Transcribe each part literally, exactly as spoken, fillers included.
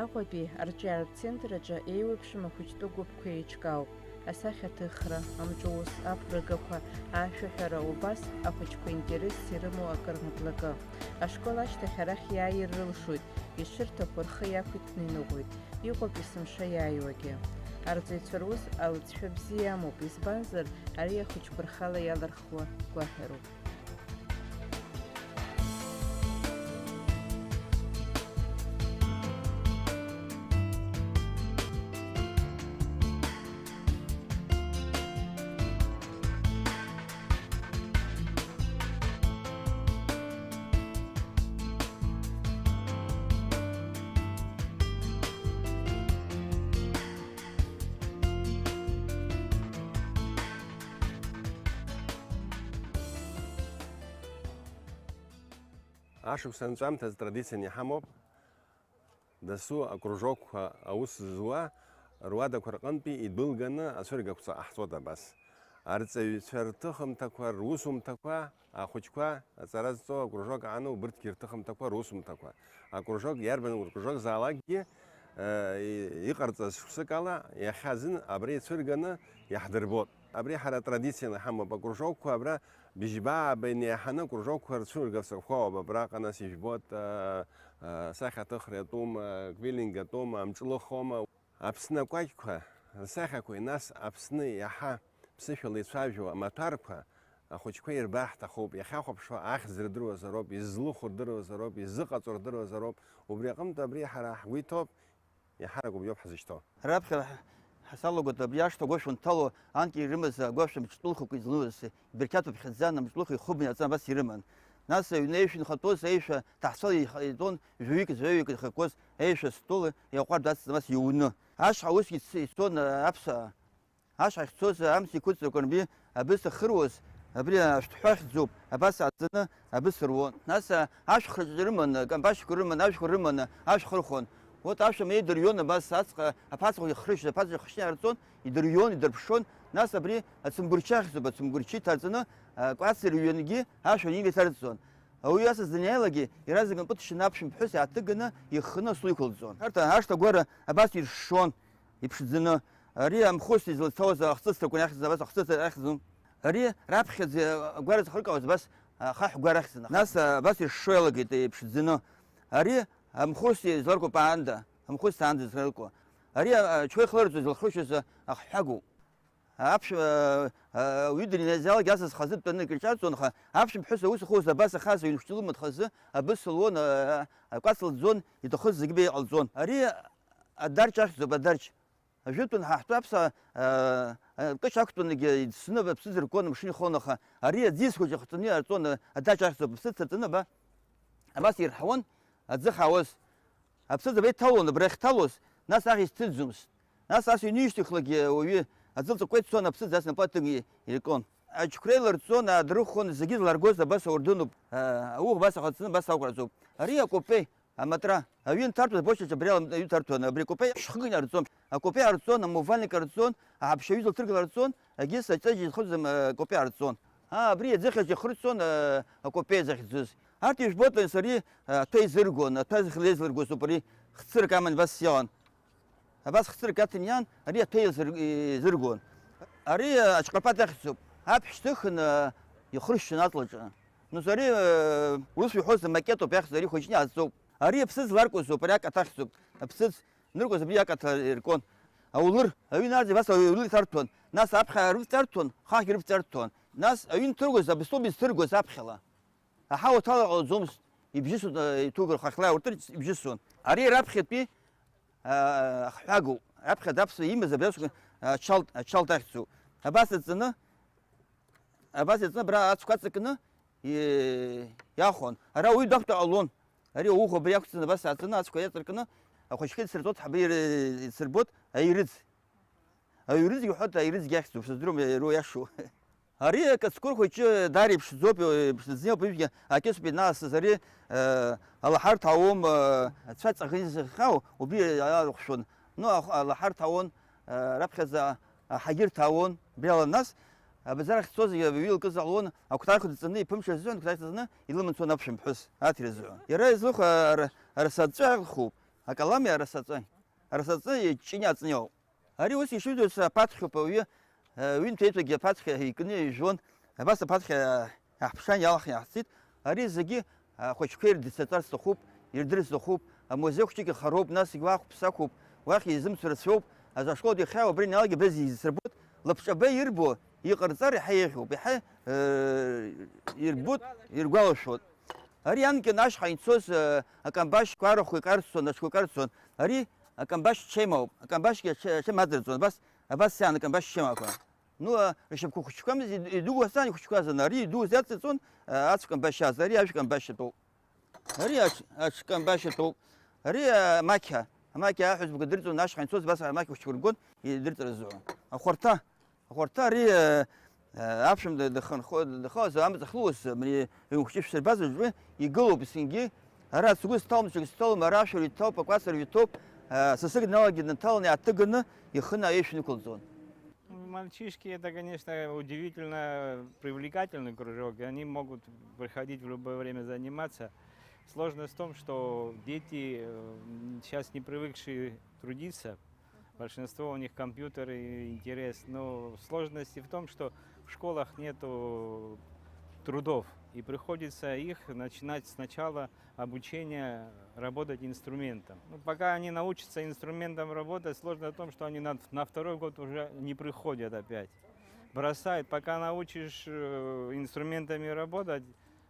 Аҟәатәи арҿиаратә центр аҿы еиуеиԥшым ахәыҷтәы гәыԥқәа еиҿкаауп. Асахьаҭыхра, амҿы аус, аԥыргақәа, ашәаҳәара, убас ахәыҷқәа интересс ирымоу акыр мыблакы. Ашкол ашьҭахь арахь иааир рылшоит, ишырҭаху рхы иақәиҭны иныҟәоит, иҟоуп есымша иааиуагьы. Арҵаҩцәа рус алҵшәа бзиа амоуп, избанзар, ари ахәыҷқәа рхала иалырхуа гәаҳәароуп. Ашықәс анҵәамҭаз традицианы иҳамоуп. Дасу акружокқәа аус зуа руадақәа рҟынтәи идәылганы ацәыргақәҵа ҟаҳҵоит абас. Арҵаҩцәа рҭыхымҭақәа, русумҭақәа, ахәыҷқәа аҵара зҵоу акружок аан, убырҭгьы рҭыхымҭақәа, русумҭақәа. Акружок, иарбан кружок заалакгьы, э, и-, иҟарҵаз шықәсык ала, иахьа азын абра ицәырганы иаҳдырбоит. Абри ҳара традицианы ҳамоуп, акружокқәа абра быжьба-ааба инеиҳаны акружокқәа рцәыргацәақәоуп, абраҟа нас ижәбоит, а, а, асахьаҭыхра иатәума, а, квилинг иатәума, амҿлыхоума. Аԥсны акәакьқәа рсахьақәеи, нас Аԥсны иаҳа ԥсышәала ицәажәо амаҭәарқәа ахәыҷқәа ирбар ҳҭахуп, иахьахәаԥшуа ахьӡ рдыруазароуп, излыху рдыруазароуп, изыҟаҵо рдыруазароуп, убри аҟынтә абри ҳара ҳгәы иҭоуп. Иаҳарак убриоуп ҳзышьҭоу. Раԥхьа ҳ-, ҳ-, салагоит абри ашҭа агәашә унҭало, анкьа ирымаз агәашә амҿтәылхақәа излымаз, ибырқьаҭуп хьӡан, амҿтәылха ихыбны иаҵан абас ирыман. Нас аҩны аишәа инхатәоз аишәа ҭаҳцәала иҳ-, итәон, жәаҩык, жәаҩык ихакәыз аишәа стәыла иаҟәардә ацҵан абас иуны. Ашҳа усгьы ицо-, ицон, а, аԥсуаа. Ашьхахь цоз амца иқәыҵакәа рбжьы абысҭа хыруаз, абри ашәҭҳәа ахьӡуп, абас аӡаны абысҭа руон. Нас ашәхраҿы рыманы, камбашьқәа рыманы, ашәқәа рыманы ашә хырхуан. Вот ашәа ма идырҩон абас аҵҟа, аԥацәа ихрышьыз, аԥацәа ихшьны иаарҵон, идырҩон, идырԥшуан. Нас абри ацымгәырчы ахьӡуп, ацымгәырчы иҭарҵаны, акәац ирҩынгьы ашәа аҩны иҭарҵон. Ауаҩы асас даниааилакгьы, иаразнак ампыҭ шьаны аԥшәма ԥҳәыс иааҭыганы иххны астол иқәылҵон. Арҭ ашҭа агәара абас иршшон. Иԥшӡаны. Ари амхәыс излацауаз ахҵысҭақәа иахьӡын, абас ахҵысҭа иахьӡын. Ари раԥхьаӡа агәара зхыркаауаз абас ахаҳә гәара ахьӡын. Нас абас ишшо иалагеит иԥшӡаны. Ари амхәыс изларкуп аанда, амхәыс аанда изларкуа. Ари ачуеихларҵәо изылхрышьыз ахҳәагоуп. Аԥшәма, а, а, уҩы дыниазалак асас хазы дтәаны акры иҿарҵон, аха аԥшәма ԥҳәыс аус ахоз абас ахаҵа ҩынхәҷы лымаҭ хазы абыс луон, а, а, акәац лӡон, иҭахыз зегьы иҟалҵон. Ари адарч ахьӡуп, адарч. Ажәытәан ҳаҳтәы аԥса, а, а, кыш ақәтәаныгьы идсны аԥсы ӡыркуан, амшын ихон, аха ари аӡиас хәыҷы ахҵәаны иаарҵон, а, адаҷ ахьӡуп, аԥсы ҭаҵаны, аба, абас ирҳауан, аӡы хаауаз. Аԥсыӡ абра иҭалон, абра иахьҭалоз, нас аӷ изҭыҵӡомызт. Нас ас иҩны ишьҭыхлакгьы ауаҩы аӡы лҵыкәкәа ицон, аԥсыӡ ас напы аҭыгны иркон. Аџьқәреи ларҵон, аадрыххон, зегьы зларгоз абас ауардынуп, а, ауӷә абас ахаҵаны абас ақәраҵоуп. Ари акопеи. Аматра. Аҩы нҭарҭәоз, абочаҿ абри ала аҩы ҭарҭәон, абри акопеи шьхык инарҵон. Акопеи арҵон, амувальник арҵон, аҳаԥшьаҩы зылҭыргала арҵон, агьыс аҵеџь изхыҵуаз, э, акопеи арҵон. Аа, абри аӡыхьаҿ ихрыцон, э, акопеи захьӡыз. Арҭ ижәбоит, нас ари, э, аҭәа изыргон, аҭәа зыхьлеи злыргоз ауп, ари хцырк аман абас иаан. Абас хцырк аҭан иаан, ари аҭәа изыр-, изыргон. Ари, э, аҽҟарпат ахьӡуп. Аԥшь ҭыхын, э, ихыршьын аҵлаҿы. Нас ари, э, ус иҳәоз амакетоуп иахьӡу, ари хәыҷны иаазҵоуп. Ари аԥсыӡ ларкәазоуп, ари акаҭа ахьӡуп. Аԥсыӡ ныркәаз абри акаҭа иркуан. Аулыр, аҩы нарӡ абас аулыр иҭарҭәон. Нас аԥхьа рывҵарҭәон, хахь ирывҵарҭәон. Нас аҩы нҭыргоз, абыстол изҭыргоз аԥхьала. Аҳауа ҭала ҟалаӡомызт, ибжьысуан, э, иҭугар хахьла иауртыр ибжьысуан. Ари раԥхьатәи, э, ахҳәагоуп. Раԥхьа даԥсуа имаз абри ацәқәа, э, ачалт, ачалт ахьӡуп. Абас аҵаны, абас иаҵаны абра ацәқәа аҵакны и-, иахәон. Ара уаҩы дахәтәа ҟалон. Ари ауӷә абри ақәҵаны абас ааҵаны ацәқәа иаҵаркны ахәыҷқәа ицырҵот ҳабы ир-, ицырбот аирыӡ. Аирыӡгьы уҳәоит, аирыӡгьы ахьӡуп, сыздыруам иароу иашоу. Ари акаҵкәыр хәыҷы даара иԥшӡоуп, иԥшӡаӡам уажәгьы акьыспи наасыз ари, э, алаҳарҭа ауам, э, ацәа ҵаӷа изыхьхьоу убри иалахәшәон. Ну, ах-, алаҳарҭа ауан, э, раԥхьаӡа аҳагьырҭа ауан, убри ала нас, абазар ахь дцоз, ауаҩы илкыз ҟалон, акәтаӷь дҵаны, иԥымҽыр азыҳәан, акәтаӷь дҵаны илыман дцон аԥшәымаԥҳәыс, аҭира азыҳәан. Иара излыху ар-, арасаҵәы алхуп, Акалами арасаҵәы. Арасаҵәы иҷҷаны иаҵниоуп. Ари ус ишыжәдыруа аԥаҭхьоуп ауаҩы, ҩынтә-ҩеитәгьы аԥаҭхьа икны ижәуан, абас аԥаҭхьа иаҳԥшаан иалаханы иаҳцеит. Ари зегьы ахәыҷқәа ирдырҵарц сҭахуп, ирдырырц сҭахуп, амузеи хәҷык ихароуп, насгьы уа хәыԥсақәоуп, уахь изымцо рацәоуп, аӡә ашкол дихьаауа абри ианалага абра изирбоит, лабҿаба ирбо, иҟарҵар иаҳа еиӷьуп, иаҳа, э, ирбоит, иргәалашәоит. Ари анкьан ашьха инцоз, э, акамбашьқәа арахә икарцон, аҽқәа икарцон. Ари акамбашь чемоуп, акамбашьгьы аче-, ачем адырҵон, абас, абас иаан акамбашь чемақәа. Ну, а, ршьапқәа хәыҷқәамыз, ид-, идуу азҵаан ихәыҷқәаз, ан-, ари идуу азҵаҵон, а, ацә камбашь аз, ари ажә камбашь атәоуп. Ари аҽ-, аҽ камбашь атәоуп. Ари, а, амақьа, амақьа аҳәызбага дырҵон, ашьха инцоз, абас амақьа хәыҷқәа ргон, идырҵара азыҳәан. Ахәарҭа, Ахәарҭа ари, э, э, аԥшәма дахьынхо-, дахьыҟаз амҵ ахьлоуз, абри ҩынхәҷы шәсырбаз уажәы игылоуп есқьынгьы. Ара сгәы сҭалом, ҽак сҭалом, ара ашәара иҭоуп, акәацара иҭоуп, э, сасык дналагеит, дынҭаланы иааҭыганы ихы наишәнықәылҵон. Мальчишки, это, конечно, удивительно привлекательный кружок, и они могут приходить в любое время заниматься. Сложность в том, что дети, э, м, сейчас не привыкшие трудиться, большинство у них компьютеры и интерес. Но сложность и в том, что в школах нету трудов, и приходится их начинать сначала обучение работать инструментом. Ну, пока они научатся инструментом работать, сложность в том, что они на, на второй год уже не приходят опять. Бросают. Пока научишь, э, инструментами работать,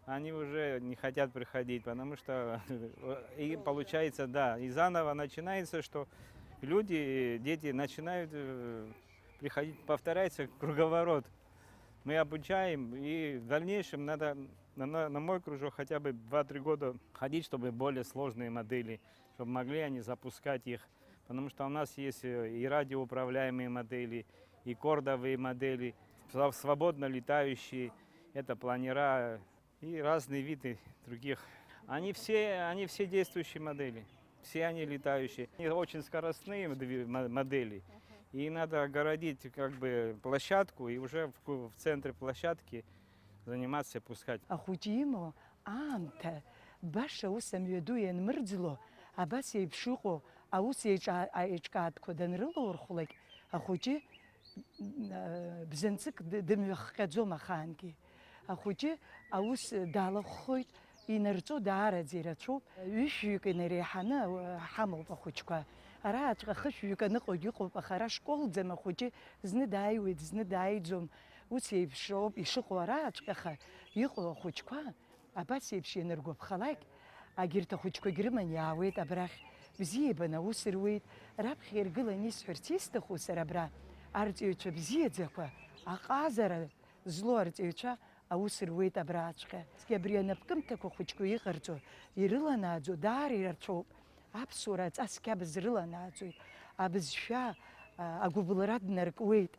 они уже не хотят приходить, потому что и получается, да, и заново начинается, что люди, дети начинают, э, приходить, повторяется круговорот. Мы обучаем, и в дальнейшем надо на, на, на мой кружок хотя бы два-три года ходить, чтобы более сложные модели, чтобы могли они запускать их. Потому что у нас есть, э, и радиоуправляемые модели, и кордовые модели, сва-, свободно летающие, это планера, и разные виды других. Они все, они все действующие модели. Все они летающие. Они очень скоростные модели. И надо огородить как бы площадку и уже в центре площадки заниматься, пускать. Ахәыҷы имоу аамҭа баша ус амҩаду ианмырӡло, абас еиԥш иҟоу аус еиҿкаатәқәа данрылаурхәлак, ахәыҷы бзанҵык дымҩахҟьаӡом ахаангьы. Ахәыҷы аус далахәхоит, инарҵәо даараӡа ирацәоуп. Ҩышәҩык инареиҳаны ҳамоуп ахәыҷқәа. Араҵәҟьа хышәҩык аныҟоугьы ыҟоуп, аха ара школӡам ахәыҷы, зны дааиуеит, зны дааиӡом. Ус еиԥш ауп ишыҟоу араҵәҟьаха иҟоу ахәыҷқәа. Абас еиԥш ианыргәаԥхалак, агьырҭ ахәыҷқәагь рыман иаауеит абрахь. Бзиа ибаны аус руеит. Раԥхьа иргыланы исҳәарц исҭаху сара абра, арҵаҩцәа бзиаӡақәа, аҟазара злоу арҵаҩцәа аус руеит абраҵәҟьа. Абри анапкымҭақәа хәыҷқәа иҟарҵо, ирыланааӡо даара ирацәоуп. Аԥсуара аҵас қьабз рыланааӡоит. Абызшәа, а, агәыбылра днаркуеит.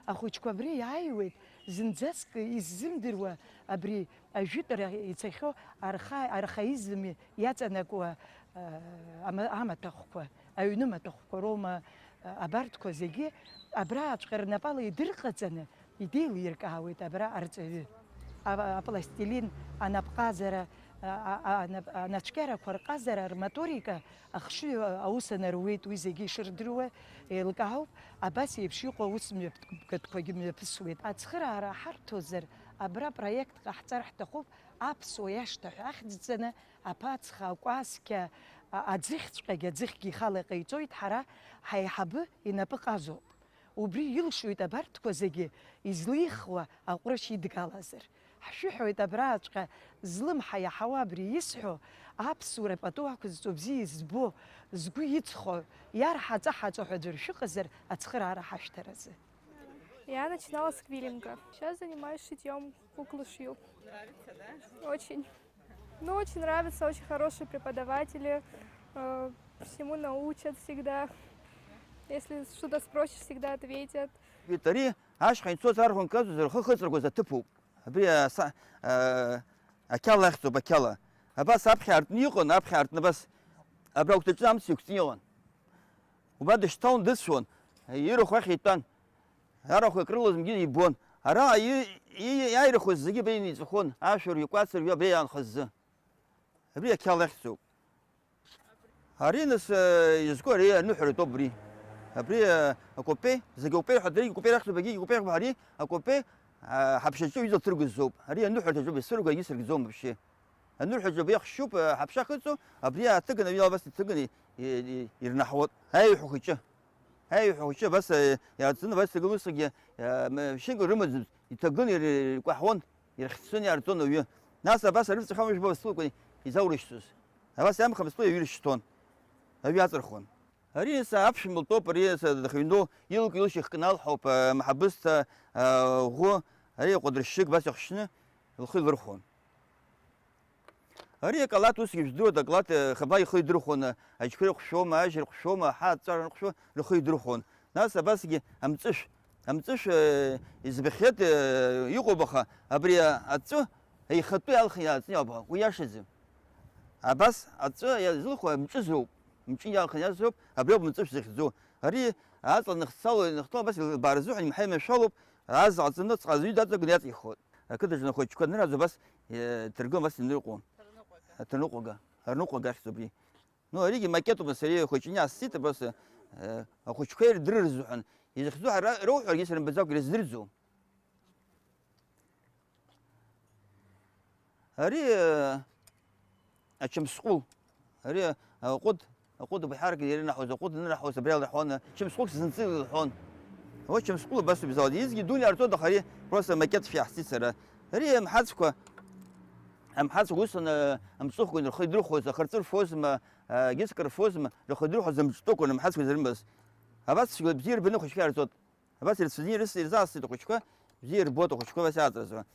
Ахәыҷқәа абра иааиуеит, зынӡаск иззымдыруа абри ажәытәра ицахьоу арха-, архаизм иаҵанакуа, а, ама-, амаҭәахәқәа, аҩны маҭәахәқәа роума, а, абарҭқәа зегьы абрааҵәҟьа рнапала идырҟаҵаны, идеилиркаауеит абра арҵаҩы. А-, апластилин, анапҟазара, а-, а-, анап-, анацәкьарақәа рҟазара, рмоторика ахшыҩ аус анаруеит, уи зегьы ишырдыруа еилкаауп. Абас еиԥш иҟоу аус мҩаԥгатәқәагьы мҩаԥысуеит. Ацхыраара ҳарҭозар, абра проект ҟаҳҵар ҳҭахуп, аԥсуа иашҭа ҳәа ахьӡҵаны, аԥацха, акәасқьа, а-, аӡыхьҵәҟьагь аӡыхьгьы ихала иҟаиҵоит, ҳара ҳаиҳабы инапы ҟазоуп. Убри илшоит абарҭқәа зегьы излеихуа аҟәрышь идгалазар. Ҳшәыҳәоит абраҵәҟьа злымҳа иаҳауа абри исҳәо, аԥсуара пату ақәызҵо бзиа избо, згәы иҵхо, иарҳаҵа-ҳаҵо ҳәа аӡәыр шәыҟазар ацхыраара ҳашәҭаразы. Я начинала с квиллинга. Сейчас занимаюсь шитьем, куклы шью. Нравится, да? Очень. Ну, очень нравится, очень хорошие преподаватели, э, всему научат всегда. Если что-то спросишь, всегда ответят. Витари, ашьха инцоз арӷәӷәа нкаӡозар, рхы хыҵыргәаз аҭыԥуп. Абри аса-, а, ақьала ахьӡуп, ақьала. Абас аԥхьа аартны иҟан, аԥхьа аартны абас абра агәҭаҿы амца иқәҵны иҟан. Убра дышьҭалон, дыцәон, ирахә ахь итәан. Арахә акрылаз мгьы ибон. Ара и-, и-, иааирахоз зегьы абра иниҵәахон, ашәарҩы, акәацырҩы абра иаанхазы. Абри ақьала ахьӡуп. Ари, нас, э, изку ари аныҳәаратәоуп абри. Абри, э, акопеи, зегьы акопеи ҳәа, даргьы акопеи рахьӡуп, егьигьы акопеи рахьӡуп, ари акопеи, э, ҳаԥшаҿы иҩыза ҭыргызоуп. Ари аныҳәараҭаҿоуп, исыргәагьы сыргӡом вообще. Аныҳәараҿы абри ахшьуп, э, ҳаԥша ахыҵәо, абри ааҭыганы, абри абас иҭыганы и-, и-, ирнаҳуеит. Аиҳәа хәыҷы. Аиҳәа хәыҷы абас, э, иааҵны абас иҭагылоу усгьы, э, м-, шьынк рымаӡамызт, иҭагыланы ир-, иркәаҳауан, ирхьцәын, иаарҵон ауаҩы. Нас абас арыцҳа амыжәба бызтәылақәа изаурышьҭуаз. Абас иамхын бызтәыла иҩыршьҭуан. Аҩы аҵырхуан. Ари са аԥшәма лтәоуп, ари са дахьыҩноу, илк-илшьа ихкны алҳауп, э, мҳабысҭа, э, ӷәы, ари аҟәадыршьшьык абас ихшьны лхы илырхуан. Ари акалаҭ усгьы жәдыруеит, акалаҭ, э, хаба ихы идырхәон, аџьқәреи рыхшәома, ажьи рыхшәома, аҳа аҵәҵәара рыхшәо, рхы идырхәон. Нас абасгьы амҵәышә, амҵәышә, э, избахьеит, э, иҟоуп, аха абри аҵәы аихатәы иалхны иааҵны иаауп, уи иашаӡам. Абас аҵәы иазылхо амҵәызоуп, амҿы иалхны иазоуп, абри ауп амҵәышә захьӡу. Ари аҵла ныхцало, иныхтәо абас илбаар азыҳәан имҳа имашәалоуп, азаҟа ҵаны, ҵҟа зҩыда аҵагыланы иаҵихуеит. Ақыҭаҿы ахәыҷқәа анырааӡо абас, э, ҭыргылан абас инырҟәон. Аҭырныҟәага. Аҭырныҟәага. Аҭырныҟәага ахьӡуп абри. Ну, аригьы макетуп, сара ихәыҷны иаасҵеит, абас, э, ахәыҷқәа ирдырыр азыҳәан. Изахьӡу ҳара роуҳәаргьы сара мбаӡакәа ирыздырӡом. Ари, э, ачамсҟәыл. Ари, э, аҟәыд, аҟәыд убри ҳарак ианаҳауаз, аҟәыд анаҳауаз, абри алырҳәон, чамсҟәылк сзынҵы илҳәон. Уа чамсҟәыл абас убзауад. Изгьы дуны иаарҵоит, аха ари просто макет шәиаҳҵеит сара. Ари амҳацәқәа, амҳацәқәа усҟан, э, амҵыхәгәын рхы идырхәоз, ахырҵәы рфозма, э, гьыск рфозма, рхы идырхәоз амҿтәыкәын амҳацәқәа зрымаз. Абас бзиа рбаны ахәыҷқәа иаарҵоит. Абас ирцәаны ирыс-, ирзаасҭеит ахәыҷқәа, бзиа ирбоит ахәыҷқәа абас иааҵразуа.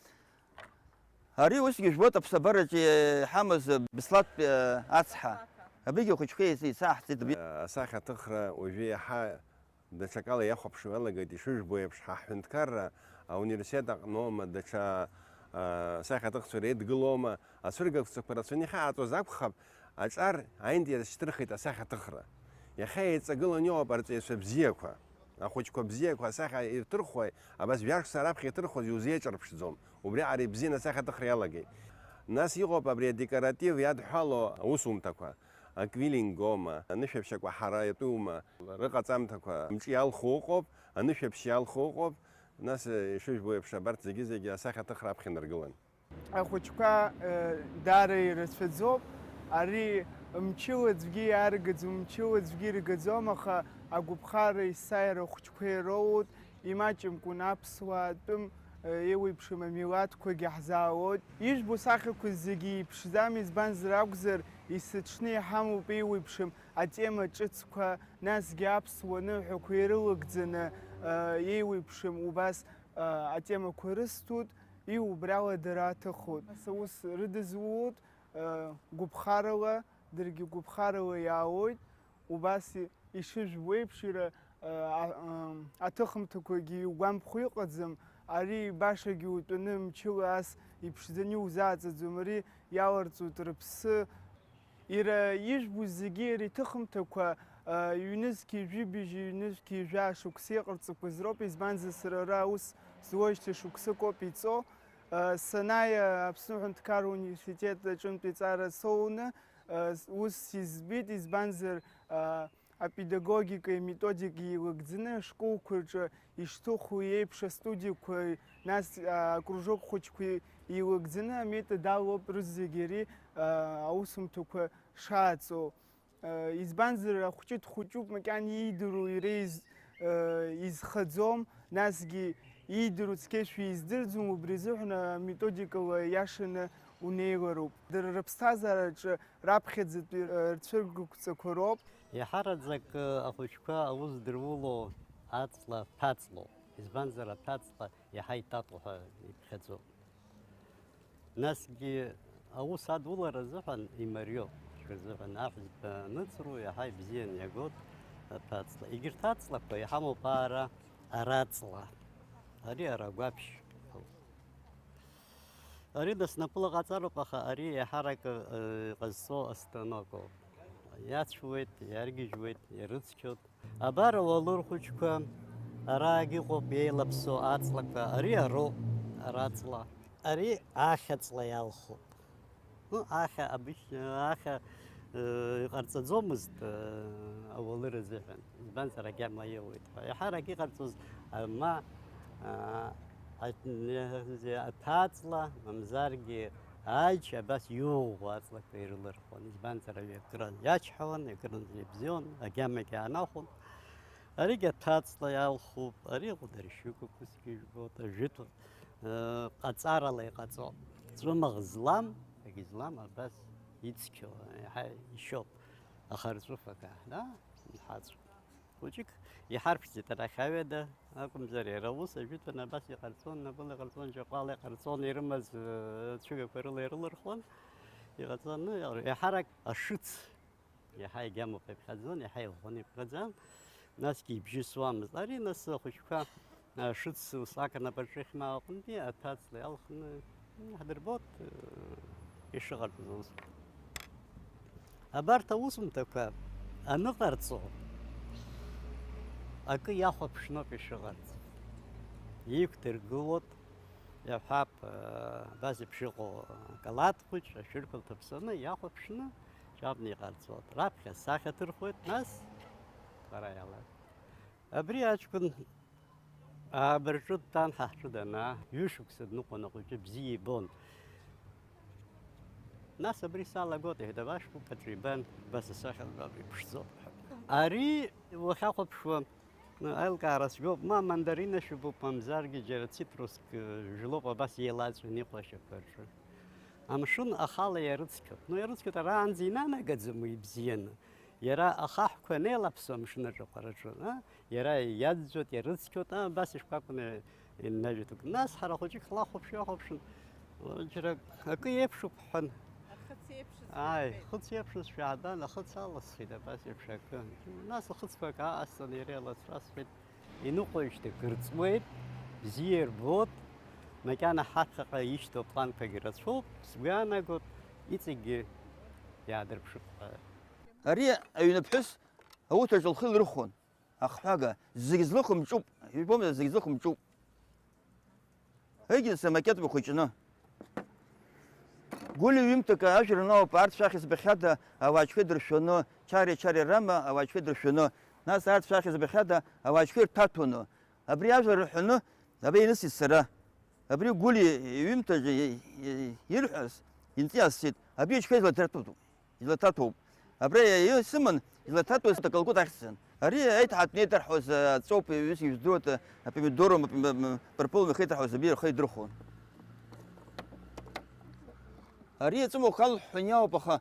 Ари усгьы жәбоит аԥсабараҿы иҳамаз Беслаҭтәи ацҳа. Абригьы ахәыҷқәа еица-, еицааҳҵеит. Асахьаҭыхра уажәы иаҳа даҽакала иахәаԥшуа иалагеит, ишыжәбо еиԥш, ҳа ҳҳәынҭқарра ауниверситет аҟноума, даҽа, а, асахьаҭыхцәа реидгылома, ацәыргақәҵақәа рацәаны ихьааҵуаз акәхап, аҿар аинтерес шьҭырхит асахьаҭыхра. Иахьа еиҵагыланы иҟоуп арҵаҩцәа бзиақәа. Ахәыҷқәа бзиақәа асахьа ирҭырхуа, абас жәашықәса раԥхьа иҭырхуаз иузеиҿырԥшӡом. Убриаҟара ибзианы асахьаҭыхра иалагеит. Нас иҟоуп абри адекоратив иадҳәало аусумҭақәа. Аквилингома, анышәаԥшь акәаҳара иатәума, рыҟаҵамҭақәа амҿы иалху ыҟоуп, анышәаԥшь иалху ыҟоуп. Нас, ишыжәбо еиԥш, абарҭ зегьы-зегьы асахьаҭыхра аԥхьа инаргылан. Ахәыҷқәа, э, даара ирацәаӡоуп. Ари мчыла аӡәгьы иааргаӡом, мчыла аӡәгьы иргаӡом, аха агәаԥхара есааира ахәыҷқәа ироуеит, имаҷымкәан аԥсуаа тәым, э, еиуеиԥшым амилаҭқәагьы ҳзаауоит. Ижәбо сахьақәа зегьы иԥшӡам, избанзар акәзар, есыҽны иҳамоуп еиуеиԥшым атема ҿыцқәа, насгьы аԥсуа ныҳәақәа ирылагӡаны, э, еиуеиԥшым убас, э, атемақәа рысҭоит. Иубрала дара аҭыхоит. Ас аус рыдызулоит, э, гәыԥхарала, даргьы гәыԥхарала иаауеит. Убас и-, ишыжәбо еиԥш, ира, э, а-, ам, аҭыхымҭақәагьы иугәамԥхо иҟаӡам. Ари башагьы утәаны мчыла ас иԥшӡаны иузааӡаӡом. Ари иаларҵоит рыԥсы. Иара ижәбо зегьы иара иҭыхымҭақәа, а, ҩнызқьи жәибжьи, ҩнызқьи жәаа шықәса иҟарҵақәаз роуп, избанзар, сара ара аус зуеижьҭеи шықәсык ауп иҵо. А, санааи Аԥсны аҳәынҭқарра университет аҿынтә иҵара соуны, а, с-, ус сизбеит, избанзар, а, апедагогикеи аметодикеи еилагӡаны ашколқәа рҿы ишҭыху еиԥш астудиақәа, нас, а, акружок хәыҷқәа еилагӡаны аметод алоуп рызегьы ари, а, аусумҭақәа шааҵоу. А, избанзар, ахәҷы дхәыҷуп, макьана иидыруа иара из-, а, изхаӡом, насгьы иидыруа цқьашәа издырӡом, убри азыҳәан аметодикала иашаны унеилароуп. Дара рыԥсҭазаараҿы раԥхьаӡатәи, а, рцәыргақәҵақәа роуп. Иаҳараӡак, э, ахәыҷқәа аус дыруло аҵла ҭаҵлоуп, избанзар, аҭаҵла иаҳа итатоу ҳәа иԥхьаӡоуп. Насгьы аус адулара азыҳәан имариоуп, шәырзыҳәан аҳәызба аныҵру иаҳа ибзиан иагоит аҭаҵла. Егьырҭ аҵлақәа иҳамоуп ара, араҵла, ари арагәаԥшь. Ари даснапыла ҟаҵароуп, аха ари еиҳарак, э, иҟазҵо астанок ауп. Иацәуеит, иаргьежьуеит, ирыцқьоит. Абар ауалыр хәыҷқәа, араагь ыҟоуп еилаԥсоу аҵлақәа, ари ароуп, араҵла. Ари ахьаҵла иалхуп. Ну, ахьа обычно, ахьа, Э, иҟарҵаӡомызт, э, ауалыр азыҳәан, избанзар, агьама иоуеит ҳәа. Еиҳарак иҟарҵоз, а, ма, а, аҭ-, аҭаҵла, мамзаргьы аџь, абас иууӷәӷәа аҵлақәа ирылырхуан, избанзар, аҩы акырынтә иачҳауан, акырынтә ибзион, агьамагьы аанахәон. Аригь аҭаҵла иалхуп, ари ҟәдыршьыгақәа сгьы жәбоит, ажәытә, э, ҟаҵарала иҟаҵо. Ҵәымӷ злам, егьызлам абас ицқьоу, еиҳа ишьоуп. Ахарҵәыфага, да? Нҳаҵә. Хәыҷык иҳарԥшӡеит арахь аҩада, акәымзар иара ус ажәытәан абас иҟарҵон, напыла иҟарҵон, џьаҟәала иҟарҵон, ирымаз, э, цәыгақәа рыла ирылырхуан. Иҟарҵон, ну, иаҳарак ашыц. Иаҳа егьамоуп иԥхьаӡон, иаҳа иӷәӷәаны иԥхьаӡан, насгьы ибжьы суамызт. Ари нас ахәыҷқәа, а, шыц усҟак анапаҿы ихьмаау аҟынтәи аҭәаҵла иалхны, м, ҳдырбоит, э, ишыҟарҵаз аус. Абарҭ аусумҭақәа аныҟарҵо, акы иахәаԥшноуп ишыҟарҵо. Иқәдыргылоит, иаҳәап, э, абас еиԥш иҟоу акалаҭ хәыҷ, ашәырқәа лҭаԥсаны, иахәаԥшны, иабна иҟарҵоит. Раԥхьа асахьа ҭырхуеит, нас ара иалак. Абри аҷкәын аабырҿы дтәан ҳа ҳҿы данаа, ҩышықәса дныҟәон ахәыҷы, бзиа ибон. Нас абри салагоит, иҳәеит, абашәқәа ԥыҭҩы ибан, абас асахьа абри ԥшӡоуп ҳәа. Ари уахьахәаԥшуа, аилкаара цәгьоуп, ма мандарина шәыбуп, мамзаргьы џьара цитруск, э, жәлоуп, абас еилаҵәан иҟоу ашьапқәа рҿы. Амшын ахала иарыцқьоит. Ну, иарыцқьоит, араанӡа инанагаӡам уи ибзианы. Иара ахаҳәқәа анеилаԥсо амшын аҿаҟәараҿы, а? Иара иаӡәӡәоит, иарыцқьоит, а, абас ишԥакәны иннажәытәуп. Нас ҳара хәыҷык ҳлахәаԥш-ҩахәаԥшын, џьара акы еиԥшуп ҳҳәан. Ахыц еиԥшыз Ааи, шәаҳәеит. Хыц еиԥшыз шәаабан, ахыц алысхит, абас еиԥш акы. Нас ахыцқәак ааҟасҵан, иара илацәрасҳәеит. Иныҟәоижьҭеи кыр ҵуеит, бзиа ирбоит, макьана ҳаԥхьаҟа ишьҭоу апланқәагьы рацәоуп, сгәы иаанагоит, иҵегьгьы иаадырԥшып ҳәа. Ари аҩнаԥҳәыс ауҭраҿы лхы илырхәон, ахҳәага, зегь злыхәамҿуп, ибома, зегь злыхәамҿуп. Егьыс амакет мхәыҷны. Гәыли ҩымҭак ажәра науп, арҭ шәахь избахьада ауаажәқәа дыршәаны, чари-чари рама ауаажәқәа дыршәаны, нас арҭ шәахь избахьада ауаажәқәа ирҭаҭәоны. Абри ажәа рҳәаны, абри инысит сара. Абри Гәыли иҩымҭаҿы и-, и-, ирҳәаз инҵиасит, абри аҽқәа излаҭаҭәатәуп. Излаҭаҭәоуп. Абра исыман, излаҭаҭәуаз акалгәыт ахьӡын. Ари аиҭаҳатә неиҭарҳәоз аҵоуп, ҩысгьы жәдыруата, апомидором, апом-, апарпылом ихеиҭарҳәоз абри рхы идырхәон. Ари аҵымахә алҳәҳәан иаауп, аха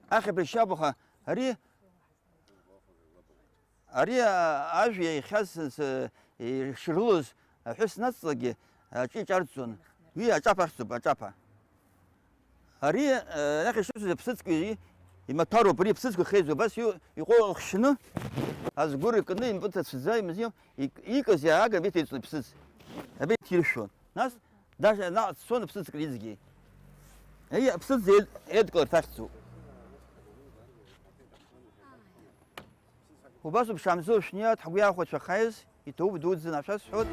ахьаԥарч иаауп, аха ари Ари, а, ажәа иахьаз, с-, ишрылоз аҳәыс наҵлагьы аҿы иҿарҵон. Уи аҿаԥа ахьӡуп, аҿаԥа. Ари, а, арахь ишрыцәаз аԥсыӡқәа и-, имаҭәароуп, ари аԥсыӡқәа хеиӡоуп. Абас иу-, иҟәо хшьны, азгәыр икны, импыҵацәӡа, имазеиуа, ик-, икыз иааган, абеит еиҵон иԥсыӡ. Абеит иршәон. Нас, даже наҟ дцон аԥсыӡ крицгьы. Ари аԥсыӡ ед-, едкыларҭахьӡуп. Убас ауп Шамзы Шәниаҭ ҳгәы иахәацәахаиз, иҭабуп дуӡӡаны ашәа сҳәоит.